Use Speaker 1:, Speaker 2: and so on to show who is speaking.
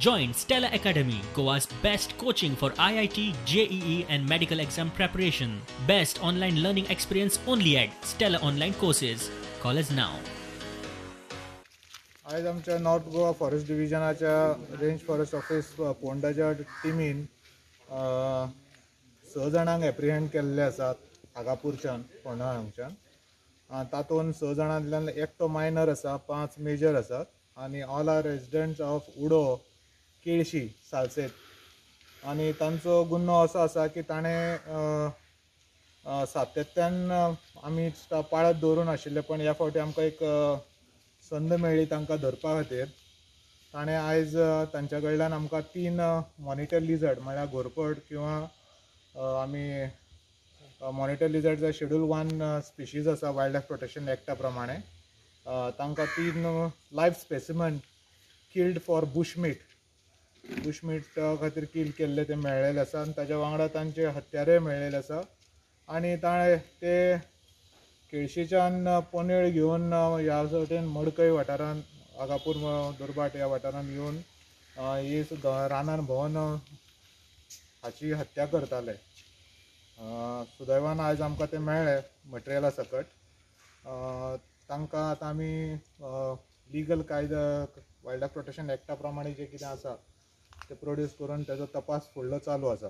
Speaker 1: Join Stellar Academy, Goa's best coaching for IIT, JEE and medical exam preparation. Best online learning experience only at Stellar Online Courses. Call us now.
Speaker 2: आयज आमच्या north Goa forest डिविजनाच्या range forest office पोंडाच्या टिमीन 6 जाणांक apprehend केल्ले आसात आगापूरच्यान, फोंडा हांगच्यान. तातूंत 6 जाणांतल्यान एकटो मायनर आसा, 5 मेजर आसात आनी all are residents of Udo, Quelossim, Salcete. आनी तांचो गुन्नो असो आसा की ताणें सातत्यान आमी पाळत दवरून आशिल्ले, पण ह्या फावटी आमकां एक संद मेळ्ळी तांकां धरपा खातीर. ताणें आयज तांच्या कडल्यान आमकां 3 मॉनिटर लिजर्ड म्हळ्यार घोरपड किंवा आमी मॉनिटर लिजर्ड जे शेड्यूल 1 स्पिशीज आसा वायल्ड लायफ प्रोटेक्शन एक्टा प्रमाणे, तांकां 3 live specimen killed for bushmeat, bushmeat खातीर किल केल्ले ते मेळ्ळेले आसा आनी ताच्या वांगडा तांचे हत्यारय मेळ्ळेले आसा. आनी ताणें ते केळशीच्यान पनेळ घेवन ह्या वटेन मडकय वाठारान, आगापूर दुर्भाट ह्या वाठारान येवन ही रानान भोंवन हाची हत्या करताले. सुदैवान आयज आमकां ते मेळ्ळे मटेरियला सकट. तांकां आतां आमी लिगल कायदो वायल्ड लायफ प्रोटेक्शन एक्टा प्रमाणे जें कितें आसा ते प्रोड्यूस करून ताजो तपास फुडलो चालू आसा.